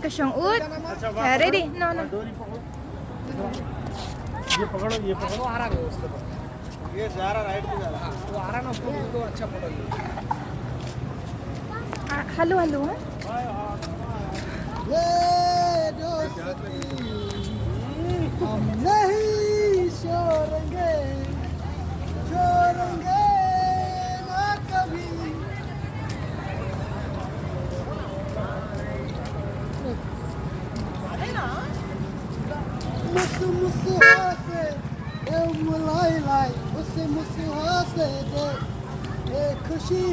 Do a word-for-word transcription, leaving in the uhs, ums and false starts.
Ka shong ut. Okay, ready? No, no. ये पकड़ो, ये पकड़ो। ये जा रहा राइट में जा रहा। वो आ रहा ना, उसको बोल दो, अच्छा फोटो ले। Ah, hello, hello. ये दोस्ती हम नहीं छोड़ेंगे, छोड़ेंगे ना कभी। Musu musu hase, eu mulai lai, musu musu hase de, e khushi.